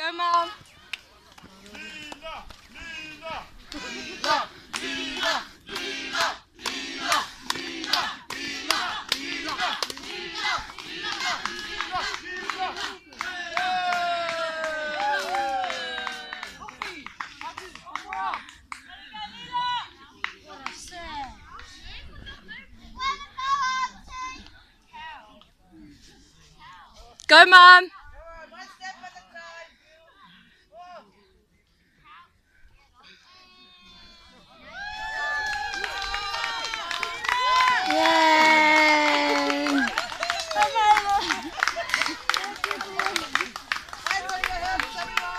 Go, Mom. Go, Mom. One step at a time. Yay. Hands on your hips, everyone.